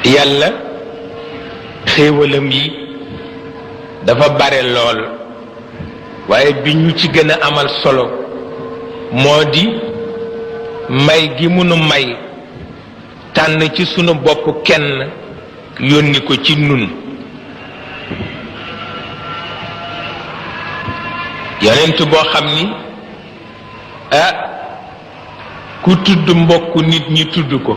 yàlla xéewalam yi dafa bare lool waaye bi ñu ci gën a amal solo moo di may gi munu may tànn ci sunu bopp kenn yónni ko ci nun yonent boo xam ni ku tudd mbokk nit ñi tudd ko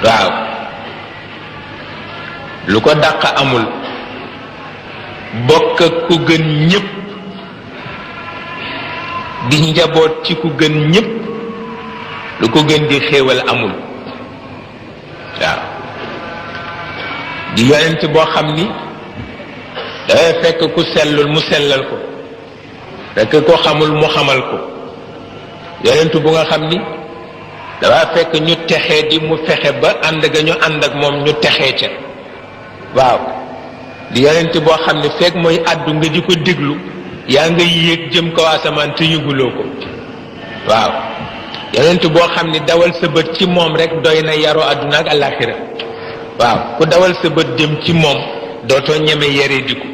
waaw lu ko dàq amul bokk ak ku gën ñépp di njaboot ci ku gën ñépp lu ko gën di xéewal amul waaw di yonent boo xam ni dafay fekk ku sellul mu sellal ko fekk ko xamul mu xamal ko yonent bu nga xam ni dafa fekk ñu texee di mu fexe ba ànd ga ñu ànd ak moom ñu texee ca waaw di yonent boo xam ne fekk mooy àddu nga di ko déglu yaa nga yéeg jëm kaw asamaan te yëguloo ko waaw yonent boo xam ni dawal sa bët ci moom rek doy na yaru àdduna ak àllaaxira waaw ku dawal sa bët jëm ci moom dootoo ñeme yere di ko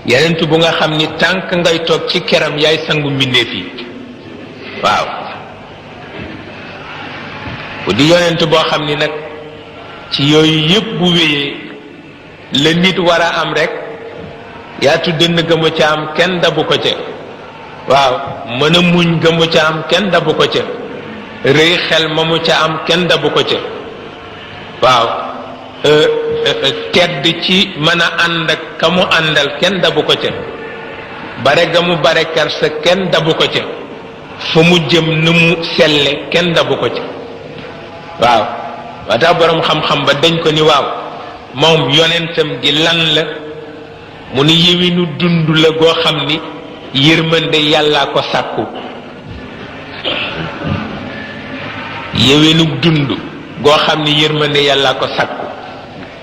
yonent bu nga xam ni tànk ngay toog ci keram yaay sangu mbindeef yi waaw bu di yonent boo xam ni nag ci yooyu yépp bu wéyee la nit war a am rek yaatu dënn gëmu ca am kenn dabu ko ca waaw mën a muñ gëmu ca am kenn dabu ko ca rëy xel ma mu ca am kenn dabu ko ca waaw tedd ci mën a ànd ak ka mu àndal kenn dabu ko ca bare ga mu bare kersa kenn dabu ko ca fa mu jëm ni mu selle kenn dabu ko ca waaw waa tax boroom xam-xam ba dañ ko ni waaw moom yonentam gi lan la mu ni yewinu dund la goo xam ni yërmande yàllaa ko sàkku yewinu dund goo xam ni yërmande yàllaa ko sàkku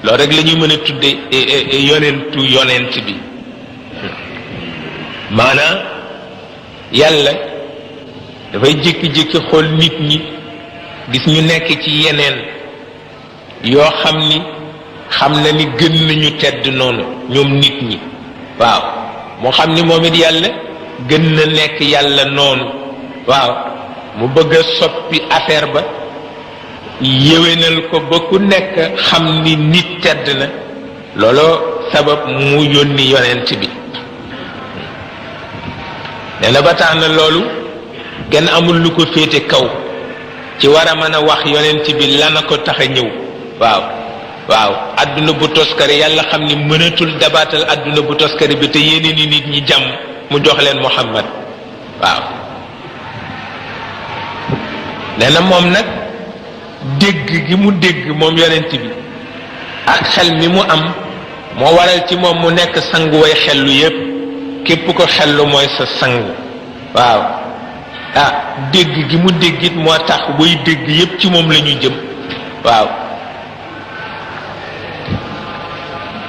loolu rek la ñuy mën a tudde yonent bi maanaam yàlla dafay jékki-jékki xool nit ñi gis ñu nekk ci yeneen yoo xam ni xam na ni gën nañu tedd noonu ñoom nit ñi waaw moo xam ni moom it yàlla gën na nekk yàlla noonu waaw mu bëgg a soppi affaire ba yéwénal ko ba ku nekk xam ni nit tedd na looloo sabab mu yónni yonent bi nee na ba tax na loolu kenn amul lu ko féete kaw ci war a mën a wax yonent bi lana ko tax a ñëw waaw waaw adduna bu toskare yàlla xam ni mënatul dabaatal adduna bu toskare bi te yéene ni nit ñi jàmm mu jox leen Muhammad waaw nee na moom nag dégg gi mu dégg moom yonent bi ak xel mi mu am moo waral ci moom mu nekk sangu way xellu yépp képp ko xellu mooy sa sangu waaw dégg gi mu dégg it moo tax way dégg yépp ci moom la ñu jëm waaw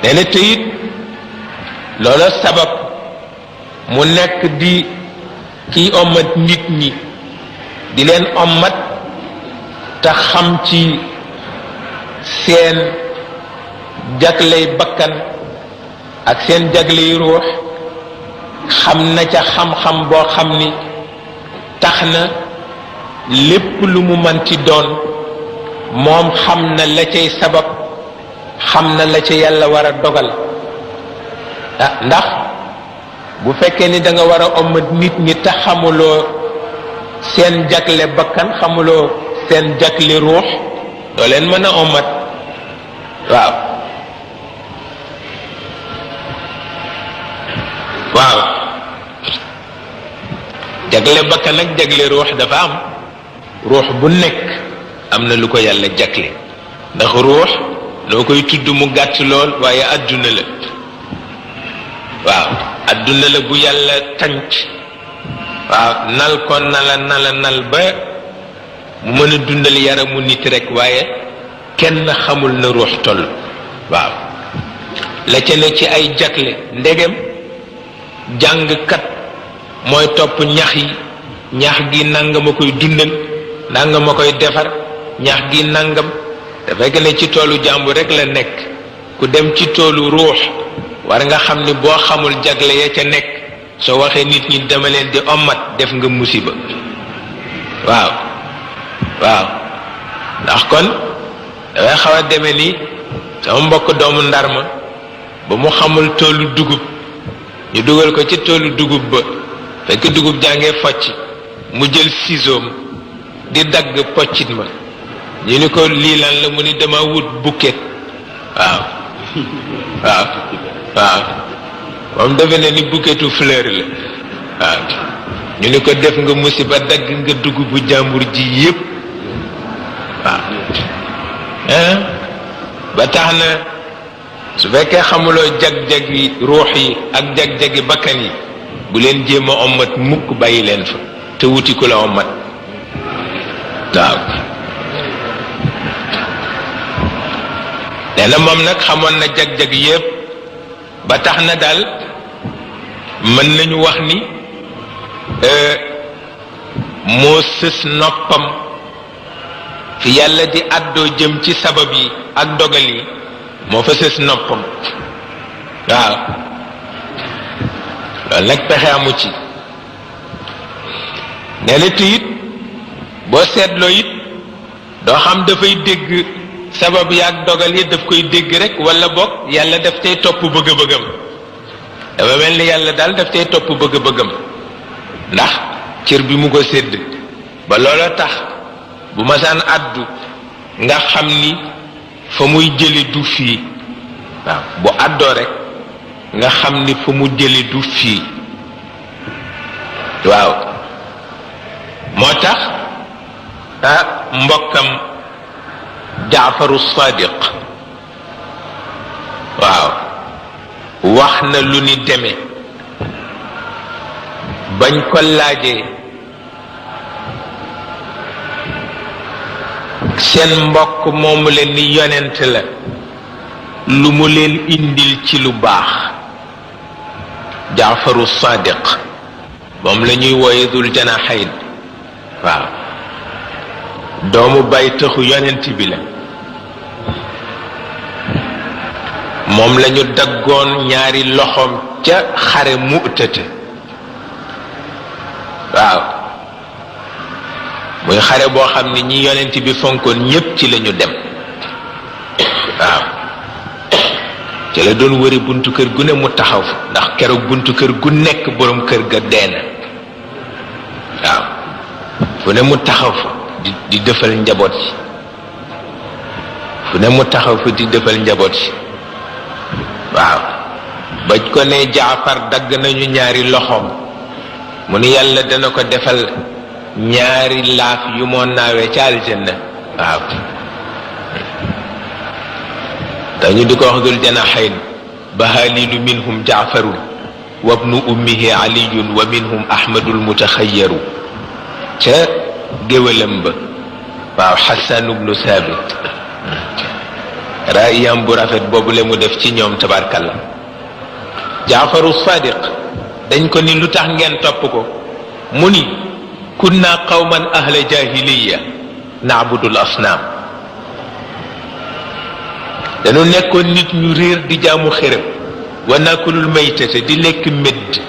nee na te it loola sabab mu nekk di kiy ommat nit ñi di leen ommat te xam ci seen jagley bakkan ak seen jagley ruux xam na ca xam-xam boo xam ni tax na lépp lu mu manti doon moom xam na la cay sabab xam na la ca yàlla war a dogal ndax bu fekkee ni da nga war a ommat nit ñi te xamuloo seen jagle bakkan xamuloo seen jagle ruux doo leen mën a ommat waaw waaw jagle bakkan ak jagle ruux dafa am ruux bu nekk am na lu ko yàlla jagle ndax ruux noo koy tudd mu gàtt lool waaye adduna la waaw adduna la bu yàlla tànc waaw nal ko nal ba mu mën a dundal yaramu nit rek waaye kenn xamul na ruux toll waaw la ca ne ci ay jagle ndegem jàngkat mooy topp ñax yi ñax gi nangama koy dundal nangam ma koy defar ñax gi nangam te fekk ne ci toolu jàmbur rek la nekk. ku dem ci toolu ruux war nga xam ni boo xamul jagle ya ca nekk soo waxee nit ñi dama leen di ommat def nga musiba. waaw waaw ndax kon dafay xaw a deme ni sama mbokk doomu Ndarma ba mu xamul toolu dugub ñu dugal ko ci toolu dugub ba fekk dugub jàngee focc mu jël ciseau di dagg poccit ma ñu ni ko lii lan la mu ni dama wut bouquet. waaw waaw waaw moom defe ne ni bouquetu fleur la. waaw ñu ni ko def nga musiba dagg nga dugubu jàmbur ji yépp. waaw ba tax na su fekkee xamuloo jag-jag yi ruux yi ak jag-jagi bakkan yi bu leen jéem a ommat mukk bàyyi leen fa te wuti ku la ommat. waaw nee na moom nag xamoon na jag-jag yépp ba tax na daal mën nañu wax ni moo sës noppam fi yàlla di àddoo jëm ci sabab yi ak dogal yi moo fa sës noppam. waaw loolu nag pexe amu ci. nee na te it boo seetloo it doo xam dafay dégg sabab yi ak dogal yi daf koy dégg rek wala boog yàlla daf cay topp bëgg-bëggam. dafa mel ni yàlla daal daf cay topp bëgg-bëggam ndax cër bi mu ko sédd ba loola tax bu masaan àddu nga xam ni fa muy jële du fii. waaw bu àddoo rek nga xam ni fa mu jële du fii. waaw moo tax mbokkam Jaafaru Sadiq waaw wax na lu ni demee bañ ko laajee seen mbokk moomu leen ni yonent la lu mu leen indil ci lu baax. Jaafaru Sadiq moom la ñuy wooye Dul Janahayn. waaw doomu bay taxu yonent bi la. moom lañu daggoon ñaari loxoom ca xare Mu'tata. waaw muy xare boo xam ne ñi yonent bi fonkoon ñépp ci lañu dem. waaw ci la doon wëri buntu kër gu ne mu taxaw fa ndax keroog buntu kër gu nekk boroom kër ga deena. waaw fu ne mu taxaw fa di defal njaboot yi. fu ne mu taxaw fa di defal njaboot yi. waaw bañ ko ne Jaafar dagg nañu ñaari loxoom mu ni yàlla dana ko defal ñaari laaf yu moo naawee ca aljanna. waaw dañu di ko wax Dul Janahayn bahalilu minhum Jaafarun wa ibnu ummihi aliyun wa minhum ahmadul mutaxayyaru ca géwalam ba. waaw Xasan ibnu Saabit raayam bu rafet boobu la mu def ci ñoom tabarkalla. Jaafaru Sadiq dañ ko ni lu tax ngeen topp ko mu ni kunna qawman ahla jahiliya naabudul asnaam. dañu nekkoon nit ñu réer di jaamu xërëm. wa nakulul maytata di lekk médd.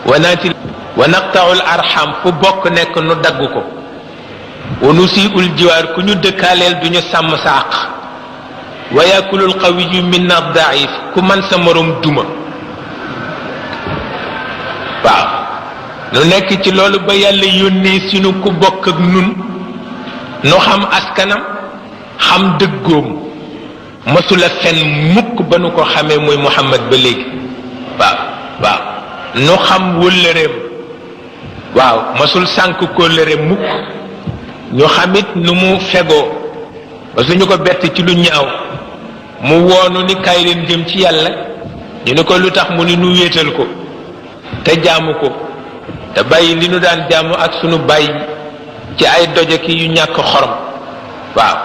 wa naqtaul arham fu bokk nekk nu dagg ko. wa nusiul jiwaar ku ñu dëkkaaleel du ñu sàmm sa àq. wa yakulul qawiyu minna daif ku man sa morom duma. waaw nu nekk ci loolu ba yàlla yónnee sinu ku bokk ak nun nu xam askanam xam dëggoom masula fen mukk ba nu ko xamee muy Muhammad ba léegi. waaw waaw nu xam wëllëreem. waaw masul sànk kóllëre mukk. ñu xamit nu mu fegoo ba suñu ko bett ci lu ñaaw mu woonu ni kaay leen jëm ci yàlla ñu ni ko lu tax mu ni nu wéetal ko te jaamu ko te bàyyi li nu daan jaamu ak sunu bàyyi ci ay dojaki yu ñàkk xorom. waaw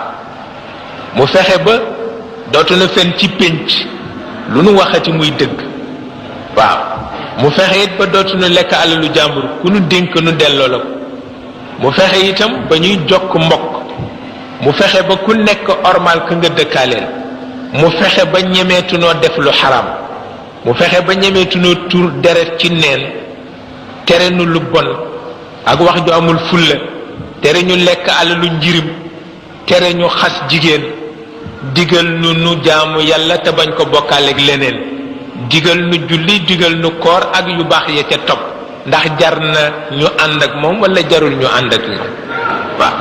mu fexe ba dootu na fen ci pénc lu nu waxati muy dëgg. waaw mu fexe it ba dootu nu lekk alalu jàmbur ku nu dénk nu delloo la ko. mu fexe itam ba ñuy jokk mbokk mu fexe ba ku nekk ormal ka nga dëkkaaleel mu fexe ba ñemeetunoo def lu xaram mu fexe ba ñemeetunoo tur deret ci neen tere nu lu bon ak wax ju amul fulla tere ñu lekk alalu njirim tere ñu xas jigéen digal nu jaamu yàlla te bañ ko bokkaaleeg leneen digal nu julli digal nu koor ak yu baax ya ca topp ndax jar na ñu ànd ak moom wala jarul ñu ànd ak moom waaw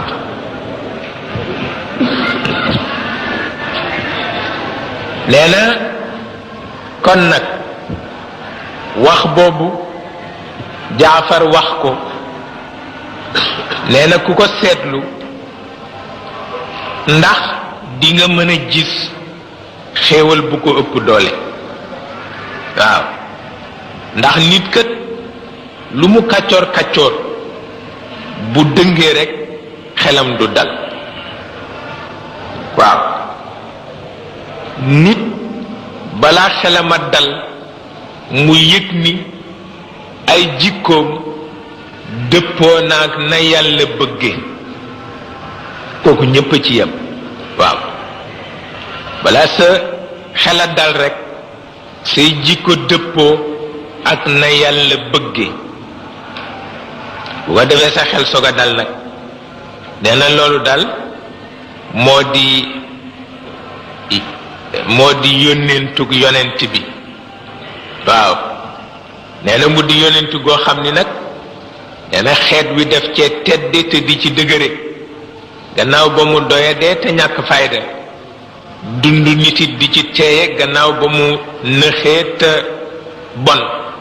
nee na kon nag wax boobu Jaafar wax ko nee na ku ko seetlu ndax di nga mën a gis xéewal bu ko ëpp doole waaw ndax nit kat lu mu kàccoor kàccoor bu dëngee rekk xelam du dal waaw nit balaa xelam a dal mu yëg ni ay jikkoom dëppoo naag na yàlla bëgge kooku ñépp a ci yem waaw balaa sa xel a dal rekk say jikko dëppoo ak na yàlla bëgge bu ko defee sa xel soog a dal nag nee na loolu dal moo di yónnentug yonent bi waaw nee na mu di yonentu goo xam ni nag nee na xeet wi def cee tedde te di ci dëgëre gannaaw ba mu doyadee te ñàkk fayda dund nit it di ci teeye gannaaw ba mu nëxee te bon